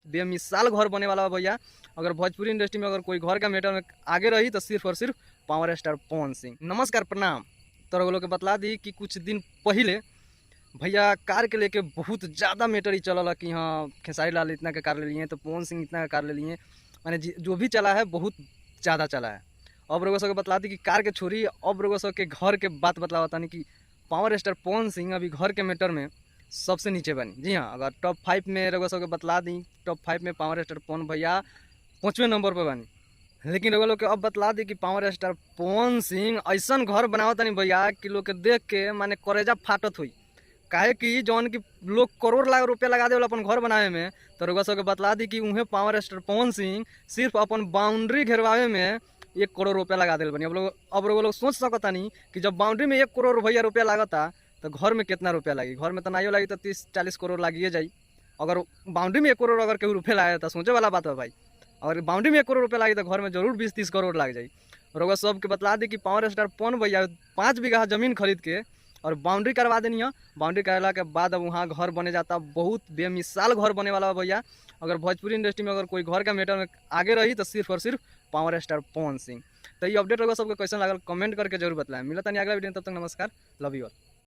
बेमिसाल घर बने वाला बा भैया। अगर भोजपुरी इंडस्ट्री में अगर कोई घर का मैटर में आगे रही तो सिर्फ और सिर्फ पावर स्टार पवन सिंह। नमस्कार, प्रणाम। तोरा लोग के बतला दी कि कुछ दिन पहले भैया कार के लेके बहुत ज़्यादा मैटर ही चलल कि हाँ, खेसारी लाल इतना के कार ले लिए तो पवन सिंह इतना का कार ले लिए, माने जो भी चला है बहुत ज़्यादा चला है। अब रउआ सबके बतला दी कि कार के छोड़ी, अब रउआ सबके घर के बात बतलावा तानी कि पावर स्टार पवन सिंह अभी घर के मैटर में सबसे नीचे बनी। जी हाँ, अगर टॉप 5 में रउआ सबके बतला दी, टॉप 5 में पावर स्टार पवन भैया 5वें नंबर पर बनी। लेकिन रउआ लोग के अब बतला दी कि पावर स्टार पवन सिंह ऐसन घर बनावत तानी भैया कि लोग के देख के माने करेजा फाटत हुई। काहे कि जौन कि लोग करोड़ लाख रुपया लगा देवल अपन घर बनावे में, तो रउआ सबके बतला दी कि उहे पावर स्टार पवन सिंह सिर्फ अपन बाउंड्री घेरवावे में 1 करोड़ रुपया लगा दिल बनी। अब रउआ लोग सोच सकतानी कि जब बाउंड्री में 1 करोड़ भैया रुपया लागता तो घर में कितना रुपया लगी। घर में तो नाइयो लगी तो 30-40 करोड़ लागिए जाई। अगर बाउंड्री में 1 करोड़ अगर केहू रुपया लागे तो सोचे वाला बात है भाई। अगर बाउंड्री में 1 करोड़ रुपया लगी तो घर में जरूर 20-30 करोड़ लाग जाई। रउआ सबके बतला दी कि पावर स्टार पवन भैया 5 बीघा जमीन खरीद के और बाउंड्री करवा देनी है। बाउंड्री करला के बाद अब वहाँ घर बने जाता, बहुत बेमिसाल घर बने वाला भैया। अगर भोजपुरी इंडस्ट्री में अगर कोई घर का मैटर में आगे रही तो सिर्फ और सिर्फ पावर स्टार पवन सिंह। तो ये अपडेट रउआ सबके कैसन लागल कमेंट करके जरूर बतलाएं। मिलता नहीं अगला वीडियो में, तब तक नमस्कार, लव you all.